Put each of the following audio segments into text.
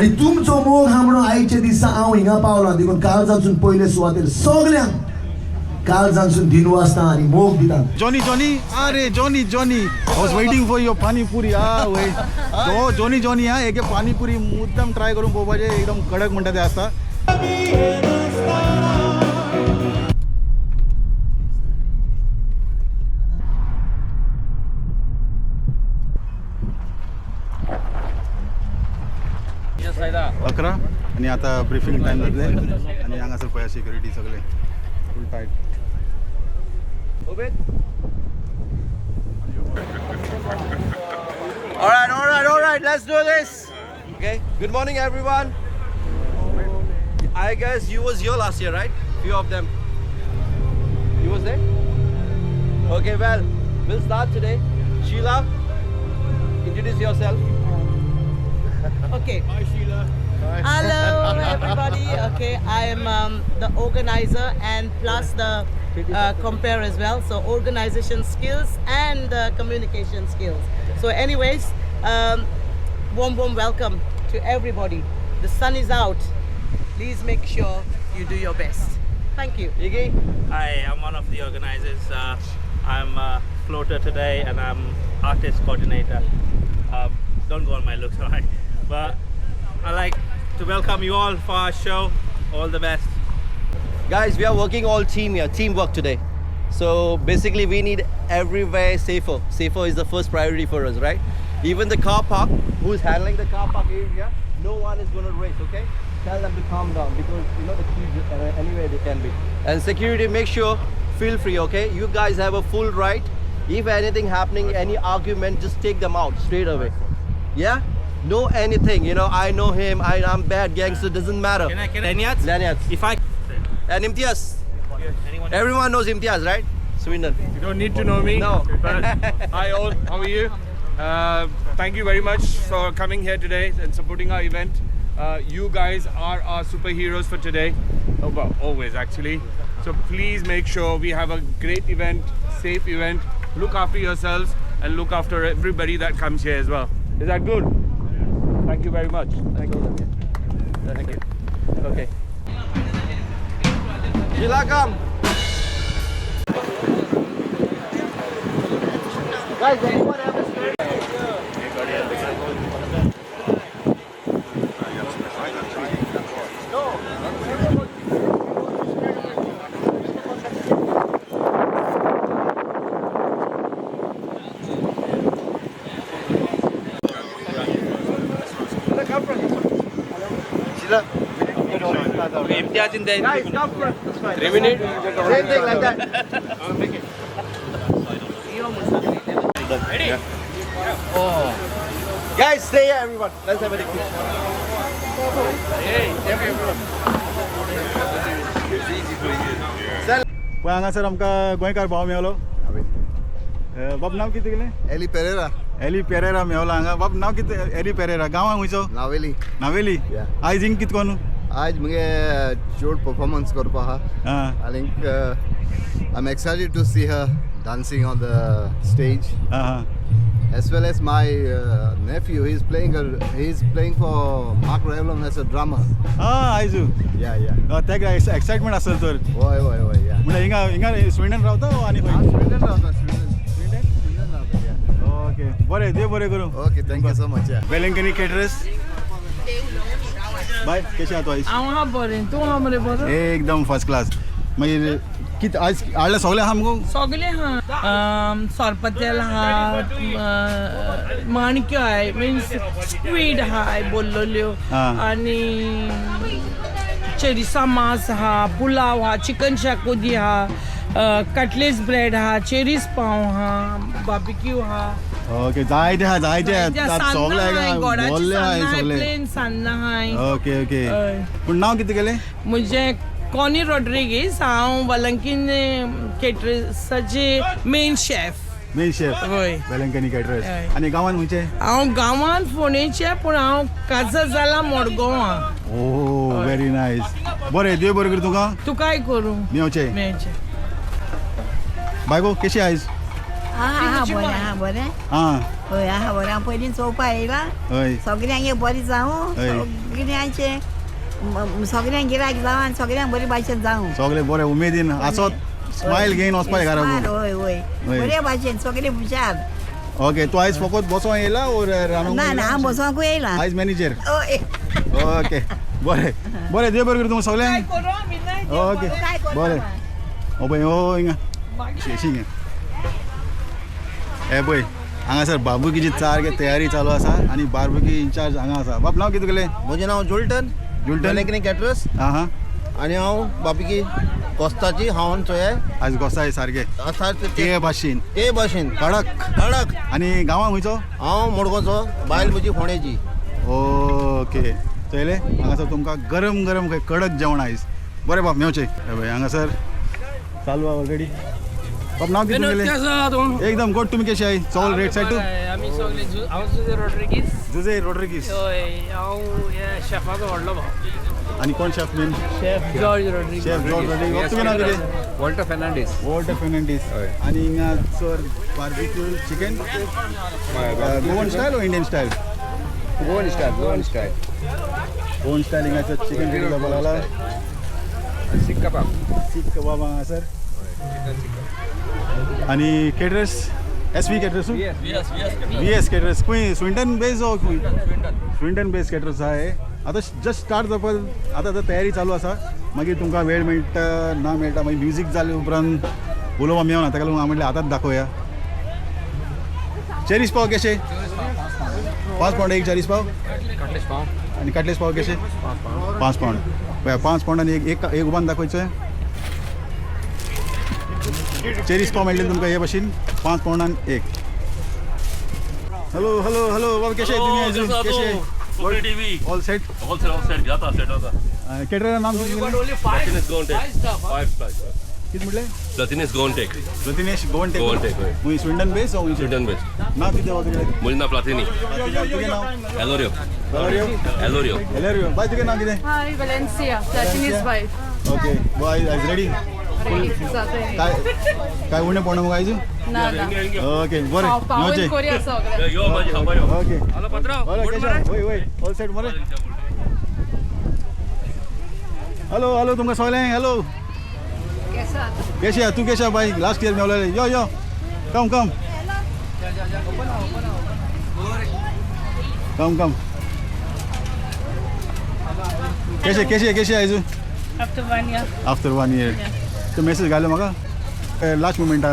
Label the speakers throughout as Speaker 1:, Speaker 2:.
Speaker 1: आनी तुमचो मोग हा म्हणून आयचे दिसा हांव हिंगा पावला. देखून काळजांतसून पयले सुवातेर सगळ्यांक काळजांतसून दिनवासता आनी मोग दिता.
Speaker 2: जॉनी जॉनी अरे Johnny Johnny, I was waiting for your panipuri. आ वय जो जॉनी जॉनी हा एक पाणीपुरी मुद्दम ट्राय करून पळोवपाचें, एकदम कडक म्हणटा ते आसता. 11 आनी आतां ब्रिफींग टायम जातले आनी हांगासर पळया सिक्युरिटी सगळे फूल tight.
Speaker 3: All right, all right, all right. Let's do this. Okay. Good morning, everyone. I guess you was here last year, right? Few of them. You was there? Okay. Well, we'll start today. Sheila, introduce yourself.
Speaker 4: Okay. Hi, Sheila. Hello, everybody. Okay, I am the organizer and plus the compare as well. So organization skills and communication skills. So, anyways, warm, warm welcome to everybody. The sun is out. Please make sure you do your best. Thank you.
Speaker 3: Iggy.
Speaker 5: Hi, I'm one of the organizers. I'm a floater today and I'm artist coordinator. Don't go on my looks, alright? But I like to welcome you all for our show. All the best.
Speaker 3: Guys, we are working all team here, teamwork today. So basically we need everywhere safer. Safer is the first priority for us, right? Even the car park, who's handling the car park area, no one is gonna race, okay? Tell them to calm down because you know the kids anywhere they can be. And security, make sure, feel free, okay? You guys have a full right. If anything happening, any argument, just take them out straight away. Yeah? No anything, you know, I know him, I'm bad gangster, doesn't matter.
Speaker 5: Can I, can I? Lanyards?
Speaker 3: Lanyards.
Speaker 5: If I.
Speaker 3: And Imtiaz.
Speaker 5: Anyone?
Speaker 3: Everyone knows Imtiaz, right? Swindon.
Speaker 6: You don't need to know me.
Speaker 3: No.
Speaker 6: But hi all, how are you? Thank you very much for coming here today and supporting our event. You guys are our superheroes for today. Oh, well, always actually. So please make sure we have a great event, safe event. Look after yourselves and look after everybody that comes here as well. Is that good? Thank you very much.
Speaker 3: Thank you. Thank you. Okay. Sheila, come. Guys, anyone have a spare?
Speaker 5: Imtiaz in there.
Speaker 3: Guys, come front. 3 minutes. Same thing like that.
Speaker 5: Ready?
Speaker 3: Oh. Guys, stay here, everyone. Let's have a picture.
Speaker 2: पळय हांगासर आमकां गोंयकार भाव मेवलो. बाब नांव कितें तुगेलें?
Speaker 7: Eli Pereira.
Speaker 2: Eli Pereira मेवलो हांगा. बाब नांव कितें? एली पेरेरा. गांवांत खंयचो?
Speaker 7: नावेली.
Speaker 2: नावेली.
Speaker 7: Yeah.
Speaker 2: आयज हिंग कितें कोन्न?
Speaker 7: आज मुगे चोड परफॉर्मन्स करपा आहा.
Speaker 2: आं
Speaker 7: आनीक I am excited to see her dancing on the stage
Speaker 2: आं
Speaker 7: as well as my nephew. He is playing for Mark Revlon as a drummer.
Speaker 2: आं आयजू
Speaker 7: या या.
Speaker 2: तेका एक्सायटमेंट आसतली तर.
Speaker 7: हय हय हय या.
Speaker 2: म्हणल्यार हिंगा हिंगा स्विंडन रावता वो आनी खंय?
Speaker 7: स्विंडन रावता. स्विंडन स्विंडन रावता. या.
Speaker 2: ओके, बरें, देव बरें करूं.
Speaker 7: Okay, thank you so much. Yeah.
Speaker 2: Velankanni caterers. बाय, कशें आहा तूं आयज?
Speaker 8: हांव आहा बरें, तूं आहा मरे बरो?
Speaker 2: एकदम फर्स्ट क्लास. मागीर कितें आयज हाडलें सगळें आहा मुगो?
Speaker 8: सगळें आहा, सोरपतेल आहा, माणक्यो आहाय, मिन्स स्क्वीड आहाय बोल्लोल्यो, आनी चेरिसा मांस आहा, पुलाव आहा, चिकन शाकोदी आहा, कटलेस ब्रेड आहा, चेरीस पाव आहा, बार्बिक्यू आहा.
Speaker 2: ओके, जायते आहा, जायते आहा सगळे, बोल्ले आहाय सगळे,
Speaker 8: प्लेन सान्नां आहाय.
Speaker 2: Okay okay.
Speaker 8: हय.
Speaker 2: पूण नांव कितें गेलें?
Speaker 8: म्हजें कॉनी रॉड्रिगीस. हांव वलंकीन केटरर्साचे मेन शेफ.
Speaker 2: Main chef.
Speaker 8: हय.
Speaker 2: वेलंकनी केटरर्स.
Speaker 8: हय.
Speaker 2: आनी गांवांत खंयचे?
Speaker 8: हांव गांवांत फोंडेचें, पूण हांव काजा जाला मडगांवां.
Speaker 2: ओ, व्हेरी नायस. बरें, देव बरें करूं तुका.
Speaker 8: तुकाय करूं.
Speaker 2: मेवचें.
Speaker 8: मेळचें.
Speaker 2: बायको, कशी आयज?
Speaker 9: आं बरें, आं बरें.
Speaker 2: आं.
Speaker 9: हय आहा बरें. हांव पयलीं चोवपा येयला.
Speaker 2: हय.
Speaker 9: सगल्यांक एक बरें जावं.
Speaker 2: हय.
Speaker 9: सगल्यांचें सगल्यांक गिरायक जावं आनी सगल्यांक बरे भाशेन जावं.
Speaker 2: सगळे बरे उमेदीन आसत स्मायल घेवन वचपाक घरा.
Speaker 9: हय हय.
Speaker 2: हय.
Speaker 9: बरे भाशेन सगळे हुशार.
Speaker 2: ओके, तूं आयज फकत बसोंक येयला ओर रांदूंक?
Speaker 9: ना ना, हांव बसोंकूय येयला.
Speaker 2: आयज मॅनेजर.
Speaker 9: हय.
Speaker 2: ओके, बरें बरें, देव बरें करूं तुमकां सगळ्यांक. ओके, बरें. ओ पळय, ओ हिंगा शेशी हे पळय, हांगासर बार्बेक्यूची सारकी तयारी चालू आसा आनी बार्बेक्यू इन्चार्ज हांगा आसा. बाब, नांव कितें तुगेलें?
Speaker 3: म्हजें नांव जुल्टन.
Speaker 2: जुल्टन.
Speaker 3: वेलेंकनी कॅटरर्स.
Speaker 2: आं हां.
Speaker 3: आनी हांव बार्बेक्यू कोस्ताची हांव चोय.
Speaker 2: आयज गोसाय सारके ते भाशेन.
Speaker 3: ते भाशेन.
Speaker 2: कडक.
Speaker 3: कडक.
Speaker 2: आनी गांवांत खंयचो?
Speaker 3: हांव मडगांवचो, बायल म्हजी फोंडेची.
Speaker 2: ओके, चोयलें, हांगासर तुमकां गरम गरम खंय कडक जेवण आयज. बरें बाब, मेवचें. हे पळय, हांगासर चालू आहा ऑलरेडी. बाब, नांव कितें तुमगेलें? एकदम गोड. तुमी कशे आहाय? चोल रेट सायड.
Speaker 10: आमी सगळे, हांव जुजे रोड्रिगीस.
Speaker 2: जुजे रोड्रिगीस.
Speaker 10: हय, हांव ह्या शेफाचो व्हडलो भाव.
Speaker 2: आनी कोण chef main?
Speaker 10: Chef George Rodrigues.
Speaker 2: Chef George Rodrigues. तुगेलें नांव कितें?
Speaker 6: वॉल्टर फेर्नांडीस.
Speaker 2: वॉल्टर फेर्नांडीस. आनी हिंगा sir barbecue chicken, Goan style o Indian style?
Speaker 6: Goan style, Goan style.
Speaker 2: Goan style. हिंगासर chicken ready जावपा लागला.
Speaker 6: सीख कबाब.
Speaker 2: सीख कबाब हांगासर.
Speaker 6: चिकन सीख.
Speaker 2: आनी caterers, S V caterers, V S caterers खंय? स्विंडन बेज ओ खंय? स्विंडन बेज केटरर्स आहा हे. आतां जस्ट स्टार्ट जावपा, आतां आतां तयारी चालू आसा. मागीर तुमकां वेळ मेळटा ना मेळटा, मागीर म्युजीक जाले उपरांत उलोवपाक मेळना. ताका लागून हांव म्हटलें आतांच दाखोवया. चेरीस पाव कशे? 5 पावंड एक चेरीस पाव. आनी काटलेस पाव कशे? 5 पावंड. पळया, 5 पावंड. आनी एक एक एक उबान दाखयचें. चेरीस पाव मेळटले तुमकां हे भाशेन 5 पावंडान एक. हॅलो हॅलो हॅलो बाबा, कशे तुमी आयज? कशे?
Speaker 11: TV.
Speaker 2: All set?
Speaker 11: All set, all set. जाता, सेट जाता.
Speaker 2: केटरा नाम कितें?
Speaker 11: Platinis Goan Take. Five stars.
Speaker 2: कितें म्हटलें?
Speaker 11: Platinis Goan Take.
Speaker 2: Platinesh Goan take.
Speaker 11: Goan Take, हय.
Speaker 2: खंय, स्विंडन बेस ओ?
Speaker 11: Swindon base.
Speaker 2: नांव कितें बाबा तुगेलें?
Speaker 11: म्हजें नांव प्लाटिनी.
Speaker 2: तुगेलें नांव?
Speaker 11: एलोरियो.
Speaker 2: एलोरियो.
Speaker 11: एलोरियो.
Speaker 2: एलोरियो. बाय, तुगेलें नांव कितें?
Speaker 12: Hi, Valencia, Platini's wife.
Speaker 2: Okay, bye, आयज रेडी?
Speaker 12: Ready, जाता.
Speaker 2: काय काय उणें पडना मुगो आयज?
Speaker 12: ना ना.
Speaker 2: ओके, बरें.
Speaker 12: पावन
Speaker 2: मेवचें.
Speaker 12: कोरया सगळें.
Speaker 11: यो भाजी खावपा यो.
Speaker 2: ओके.
Speaker 11: हॅलो पात्रांव.
Speaker 2: बरें, कशें? वय वय, ऑल सेट मरे. हॅलो हॅलो तुमकां सगळ्यांक हॅलो. कशें आहा तूं? कशें आहा बाय? Last year मेवलेले. यो यो, कम कम कम कम. कशें कशें कशें आयज?
Speaker 10: After one year.
Speaker 2: After one year. तो मेसेज घालो म्हाका लास्ट मुमेंटा.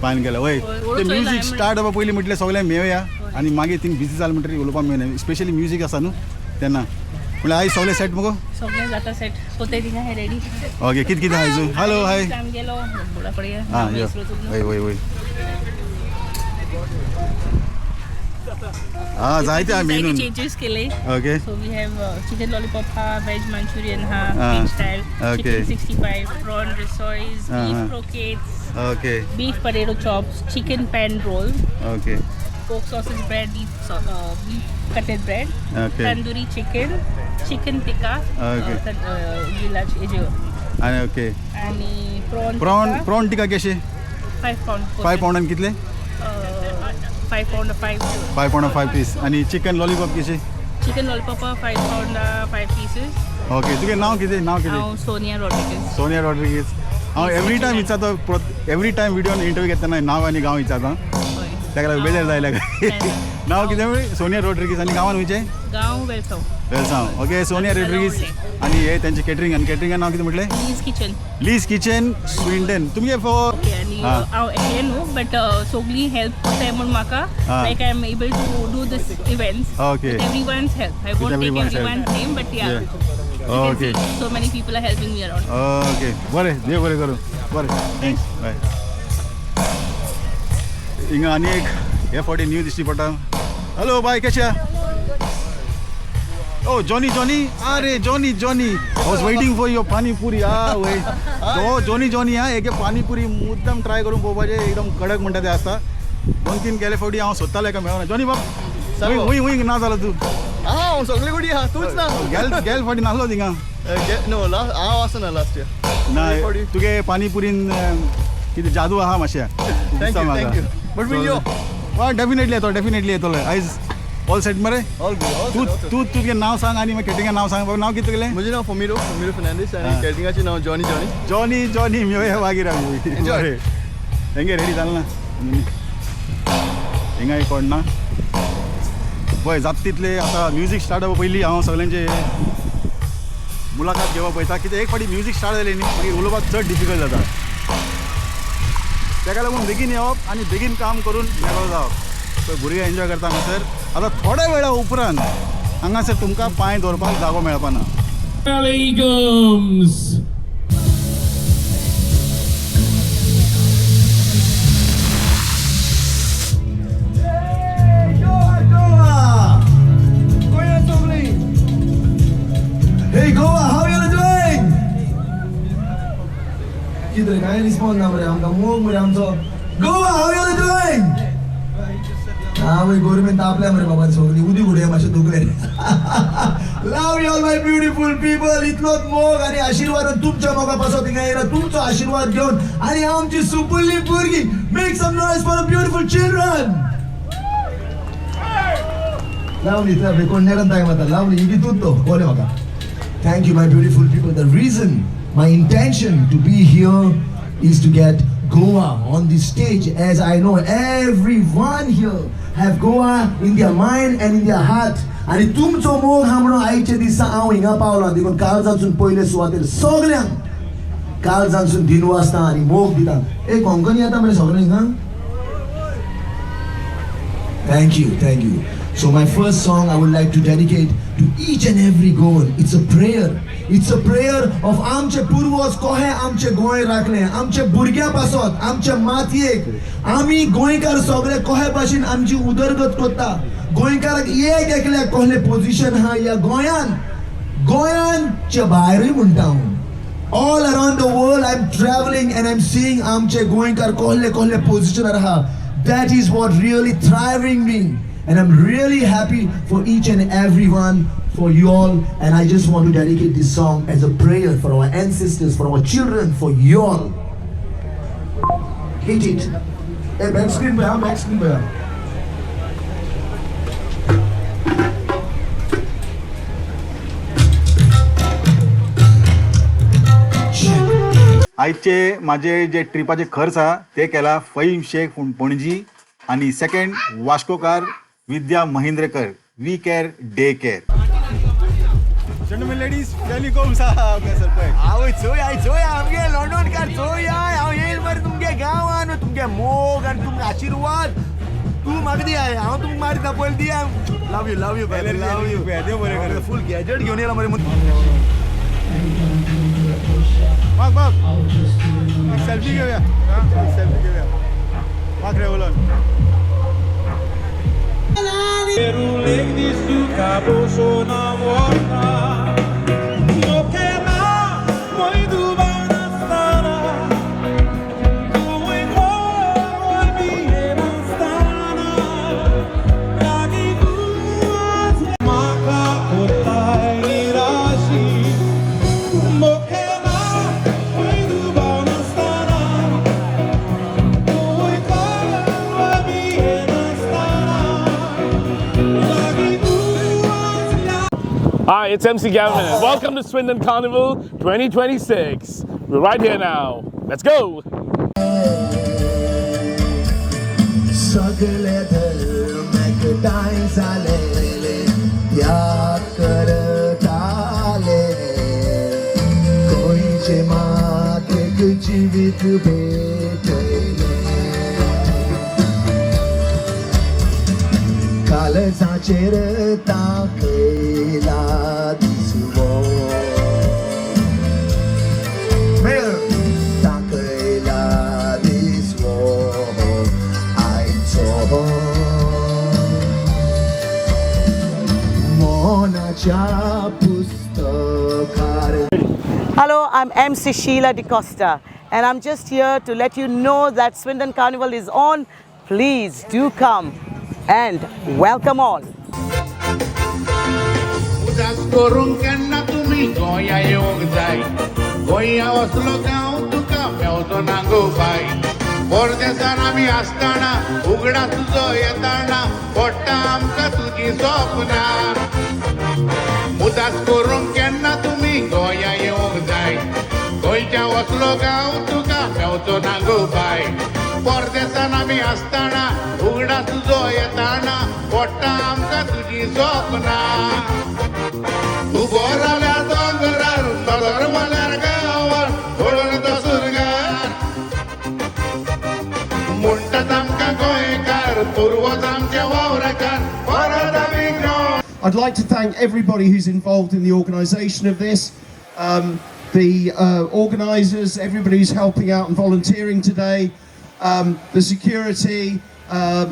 Speaker 2: प्लॅन केला वय. ते म्युजीक स्टार्ट जावपा पयलीं म्हटलें सगळ्यांक मेवया आनी मागीर थिंग बिजी जालें म्हणटकीर उलोवपाक मेळना, स्पेशली म्युजीक आसा न्हू तेन्ना. म्हणल्यार आयज सगळें सेट मुगो?
Speaker 10: सगळें जाता सेट, पोते थिंगा हे रेडी.
Speaker 2: ओके, कितें कितें आयज? हॅलो, हाय.
Speaker 10: आमगेलो बुडा पडया.
Speaker 2: आं, यो. वय वय वय. आं, जायते आहा मेनून.
Speaker 10: चेंजेस केले.
Speaker 2: Okay.
Speaker 10: So we have chicken lollipop ha, veg Manchurian ha,
Speaker 2: Ah,
Speaker 10: veg style,
Speaker 2: okay.
Speaker 10: chicken 65, prawn rissoles, beef croquettes,
Speaker 2: okay.
Speaker 10: beef potato chops, chicken pan roll,
Speaker 2: okay.
Speaker 10: pork sausage bread, beef cutlet bread,
Speaker 2: Okay.
Speaker 10: tandoori chicken, chicken tikka,
Speaker 2: Okay.
Speaker 10: गिलाच
Speaker 2: आनी okay.
Speaker 10: आणि prawn
Speaker 2: prawn
Speaker 10: tikka,
Speaker 2: prawn tikka कशे?
Speaker 10: 5 pound.
Speaker 2: 5 पावंडान कितले?
Speaker 10: 5 pound 5.
Speaker 2: 5 pound 5 piece. आनी chicken lollipop कशे?
Speaker 10: Chicken lollipop 5 pound 5 pieces.
Speaker 2: Okay, तुगे नांव कितें? नांव कितें?
Speaker 10: हांव सोनिया रॉड्रिगेज.
Speaker 2: सोनिया रॉड्रिगीज. हांव एवरी टायम विचारता, एवरी टायम विडियोन इंटरव्यू घेतना नांव आनी गांव विचारता. ताका लागून बेजार जायला. नांव कितें? सोनिया रॉड्रिगीज. आनी गांवान खंयचें?
Speaker 10: गांव वेलसांव.
Speaker 2: वेलसांव. ओके, सोनिया रॉड्रिगीज. आनी हे तेंचे केटरींग. आनी केटरिंगा नांव कितें म्हटलें?
Speaker 10: Lease kitchen.
Speaker 2: Lease kitchen, Swindon. तुमगे फॉर
Speaker 10: ओके, आनी हांव एकलें न्हू, बट सगळीं हेल्प कोताय म्हूण म्हाका like I am able to do this events. With everyone's help. I
Speaker 2: With
Speaker 10: won't take
Speaker 2: everyone's help.
Speaker 10: everyone's name, but yeah. You can see so many people are helping me around.
Speaker 2: Okay, बरें, देव बरें करूं. बरें, thanks, बाय. हिंगा आनी एक हे फावटी न्यू दिश्टी पडटा. हॅलो बाय, कशें आहा? Oh, Johnny, Johnny. अरे Johnny, Johnny. I was waiting for your pani puri. Ah, वय. तो जॉनी जॉनी हा एक पानीपुरी मुद्दम ट्राय करून पळोवपाचें. एकदम कडक म्हणटा ते आसता. दोन तीन गेले फावटी हांव सोदतालो, एका मेळना. जॉनी बाब, वय वय ना जालो तूं?
Speaker 3: हांव सगळे कडेन आहा, तूंच ना.
Speaker 2: गेल गेल फावटी नासलो थिंगा.
Speaker 3: नो, हांव आसना लास्ट इयर.
Speaker 2: ना, तुगे पानीपुरीन कितें जादू आहा मातशें.
Speaker 3: Thank you, thank you. But we'll yo.
Speaker 2: हय डेफिनेटली येतो, डेफिनेटली येतलो. आयज ऑल सेट मरे?
Speaker 3: All good.
Speaker 2: तूं तूं तुजें नांव सांग आनी मागीर कॅटरिंगा नांव सांग. नांव कितें तुगेलें?
Speaker 3: म्हजें नांव फोमिरो, फोमिरो फर्नांडीस आनी कॅटरिंगाचें नांव जॉनी. जॉनी
Speaker 2: जॉनी जॉनी मेवया मागीर आमी.
Speaker 3: एन्जॉय.
Speaker 2: हेंगे रेडी जालें ना? हिंगा कोण ना पळय जाता तितले. आतां म्युजीक स्टार्ट जावपा पयलीं हांव सगल्यांचे मुलाखत घेवपाक पळयता. कित्याक एक फावटी म्युजीक स्टार्ट जालें न्ही मागीर उलोवपाक चड डिफिकल्ट जाता. ताका लागून बेगीन येवप आनी बेगीन काम करून मेकळो जावप. पळय भुरगे एन्जॉय करता हांगासर. आतां थोड्या वेळा उपरांत हांगासर तुमकां पांय दवरपाक जागो मेळपा ना.
Speaker 1: Hey Goa, how you doing? कितें कांय रिस्पॉन्स ना मरे आमकां. मोग मरे आमचो. Goa, how you doing? आवय गोरमेंट तापल्या मरे बाबा सगळी. उदी उडया मातशें दुखलें. Love you all my beautiful people. इतलोच मोग आनी आशिर्वाद तुमच्या मोगा पासत हिंगा येयला. तुमचो आशिर्वाद घेवन आनी आमची सुपुल्ली भुरगीं. Make some noise for beautiful children. Lovely, lovely. कोण नेटान ताय माता. Lovely, इगी tutto. कोले म्हाका. Thank you, my beautiful people. The reason, my intention to be here is to get Goa on the stage, as I know everyone here have Goa in their mind and in their heart. आनी तुमचो मोग हा म्हणून आयच्या दिसा हांव हिंगा पावला. देखून काळजांतसून पयले सुवातेर सगल्यांक काळजांतसून दिनवासता आनी मोग दिता. ए कोंकणी येता मरे सगळ्यांक हिंगा? Thank you, thank you. So my first song I would like to dedicate to each and every Goan. It's a prayer. It's a prayer of आमचे पूर्वज कोहे आमचे गोंय राखले, आमचे भुरग्यां पासत, आमचे मातयेक. आमी गोंयकार सगळे कोहे भाशेन आमची उदरगत करता. गोंयकाराक एक एकल्याक कहले पोझिशन हा ह्या गोंयान, गोंयांच्या भायरूय म्हणटा हांव. All around the world I'm traveling and I'm seeing आमचे गोंयकार कहले कहले पोझिशनार आहा. That is what really thriving me. And I'm really happy for each and every one, for you all. And I just want to dedicate this song as a prayer for our ancestors, for our children, for you all. Hit it. Hey, back screen bhaiya, back screen bhaiya.
Speaker 2: आयचे म्हाजे जे ट्रिपाचे खर्च आहा ते केला फहीम शेख पणजी आनी second Vascokar Vidya Mahendrakar, we care day care. Gentlemen ladies, telecom साहब sir पळय.
Speaker 1: आवय चोय I चोय आमगे लंडनकार चोय I. हांव येयल मरे तुमगे गांवान, तुमगे मोग आनी तुमगे आशिर्वाद. तूं म्हाका दी I, हांव तुमकां मारिता पयलीं दी. Love you, love you, love you.
Speaker 2: देव बरें करूं.
Speaker 1: फूल गॅजेट घेवन येयला मरे.
Speaker 2: बाग बाग एक सेल्फी घेऊया, एक सेल्फी घेऊया. बाग रे उलोवन.
Speaker 13: Hi, it's MC Gavin and welcome to Swindon Carnival 2026. We're right here now. Let's go!
Speaker 1: सगळे धर्म एकठांय जालेले त्याग करताले. गोंयचे मातयेक जिवीत भेटयलें. काळजाचेर ताकयला दिसवो, ताकयला दिसवो आयचो. मोनाच्या पुस्तकार.
Speaker 4: Hello, I'm MC Sheila D'Costa, and I'm just here to let you know that Swindon Carnival is on. Please do come and welcome all.
Speaker 14: उदास करूंक केन्ना तुमी गोंया येवंक जाय. गोंया वसलो गांव तुका मेवचो ना गो बाय. परदेसान आमी आसतना उगडा तुजो येताना पडटा आमकां तुजी सपनां. उदास करूंक केन्ना तुमी गोंया येवंक जाय, गोंयच्या वसलो गांव तुका मेवचो ना गो बाय. परदेसान आमी आसतना उगडा तुजो येताना पडटा आमकां तुजी सपनां. उबो रावल्यार दोंगरार नदर मारल्यार गांवार पळोवन तो सुरगार, म्हणटात आमकां गोंयकार पुर्वज आमचे वावराकार परत आमी Goa.
Speaker 15: I'd like to thank everybody who's involved in the organisation of this, the organisers, everybody who's helping out and volunteering today, the security,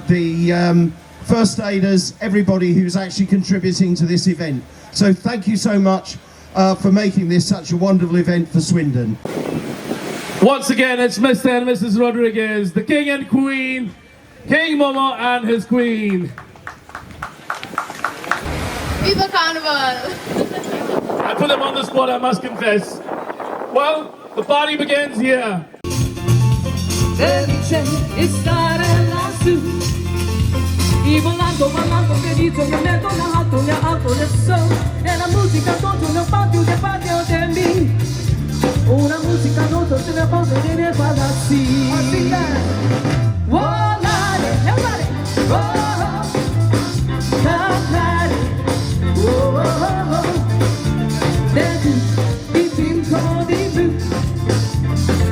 Speaker 15: the first aiders, everybody who's actually contributing to this event. So thank you so much for making this such a wonderful event for Swindon.
Speaker 13: Once again, it's Mr. and Mrs. Rodriguez, the king and queen, King Momo and his queen.
Speaker 12: Viva Carnival!
Speaker 13: I put them on the spot, I must confess. Well, the party begins here.
Speaker 16: Felice di stare lassù, volando, volando, felice, mi metto alto, mi alto adesso, e la musica sotto nel patio del patio di me. Una musica non se ne può vedere palazzi. Volare, volare, oh, cantare, oh, oh, oh, dipinto di blu,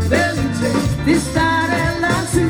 Speaker 16: felice di stare lassù.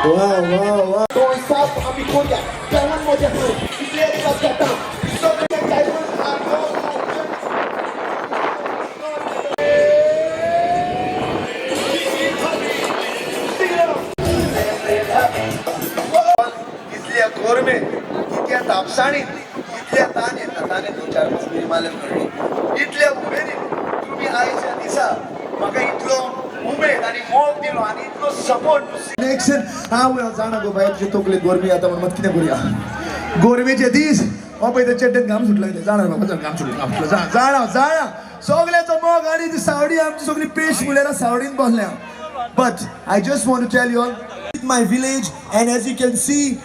Speaker 1: Wow, wow, wow. तो सब आमी कोरया गांवान मजा करू इतले रिवाज करता सगळे इतल्या गोरमे इतल्या तापसाणीत इतल्या तान येता ताने 2 4 5 मिरी मारले कळ्ळी इतल्या उमेदीन तुमी आयच्या दिसा म्हाका इतलो उमेद आनी मोग दिलो आनी इतलो सपोर्ट. नेक्स्ट हांव जाणा गो बाय तुजे तकलेक गोरमी येता म्हणून कितें करुया. गोरमेचे दीस हो पळय त्या चेड्डेन घाम सुटला जाणा बाबा घाम सुटलो घाम सुटलो जाणा जाणा सगळ्याचो मोग आनी ती सावडी आमची सगळी पेश म्हणल्यार सावडीन बसल्या. But I just want to tell you all my village and as you can see.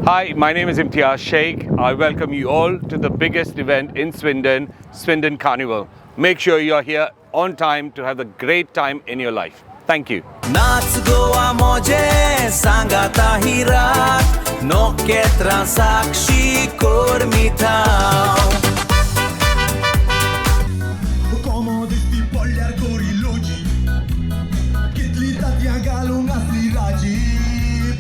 Speaker 6: Hi, my name is Imtiaz Sheikh. I welcome you all to the biggest event in Swindon, Swindon Carnival. Make sure you're here on time to have a great time in your life. Thank you.
Speaker 17: नाच गोवा मोजे सांगाता ही रात नखेत्रां साक्षी कर मिठाव.
Speaker 1: कोमो दिसती पडल्यार गोरी लोजी कितली तातयां घालूंक आसली राजी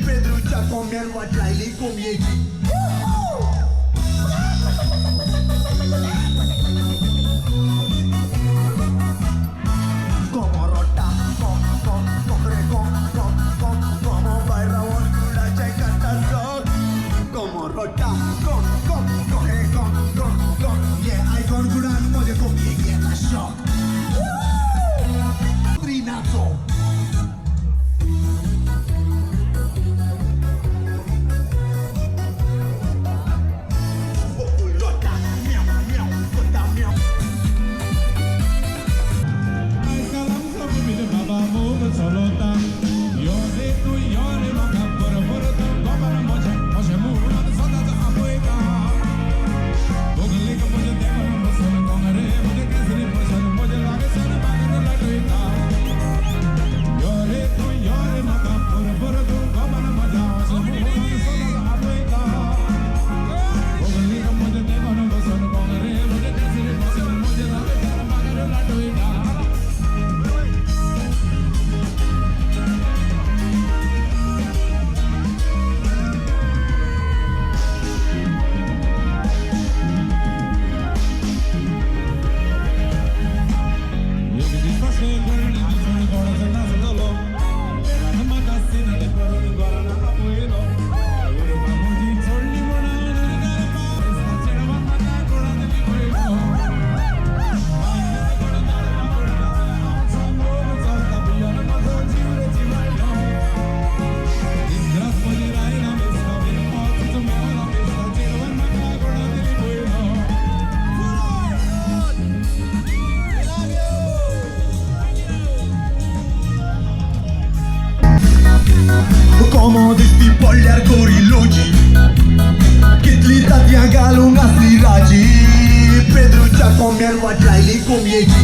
Speaker 1: पेद्रूच्या कोंब्यान वाट लायली कोंबयेची. Como rota, con, con, con, con, con. आमच्या कोंब्यान वाट लायली कोंबयेची.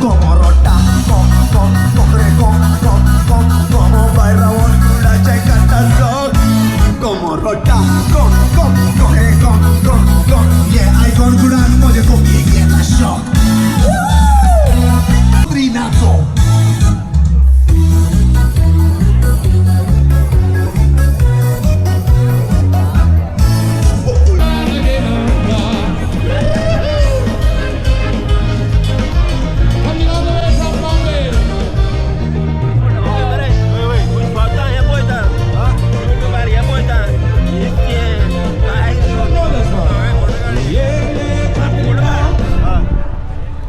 Speaker 1: कोमरोटा कोम कोम कोकरे कोम कोम कोम कोमो बाय रावण कुडाचे काटा जोग. कोमरोटा कोम कोम कोकरे कोम कोम कोम ये आयकॉन कुडान म्हजे कोंबयेक येता शॉक. नाचो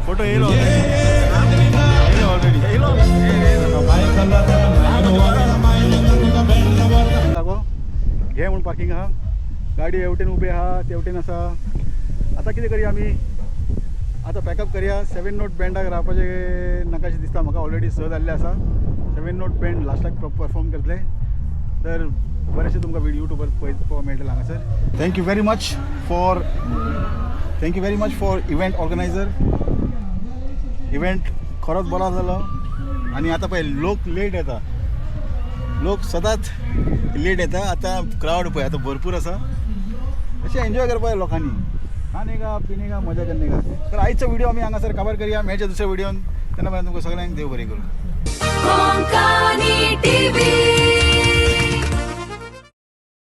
Speaker 2: फोटो येयलो लागो घे म्हूण पार्किंग आहा. गाडी हेवटेन उबी आहा तेवटेन आसा. आतां कितें करया आमी, आतां पॅकअप करया. 7 नोट बँडाक रावपाचें नाकाशें दिसता म्हाका. ऑलरेडी 6 जाल्ले आसा. 7 नोट बँड लास्टाक परफॉर्म करतले तर बरेंशें तुमकां व्हिडियो यूट्यूबार पळोवपाक मेळटलें हांगासर. Thank you very much for thank you very much for event organiser. Event खरोच बरो जालो. आनी आतां पळय लोक लेट येता, लोक सदांच लेट येता. आतां क्रावड पळय आतां भरपूर आसा. अशें एन्जॉय करपाक लोकांनी, खाने का पिने का मजा करने का. तर आयचो व्हिडिओ आमी हांगासर काबार करया. मेळचे दुसऱ्या व्हिडियोन. तेन्ना पर्यंत तुमकां सगळ्यांक देव बरें करूं.
Speaker 12: Konkani TV.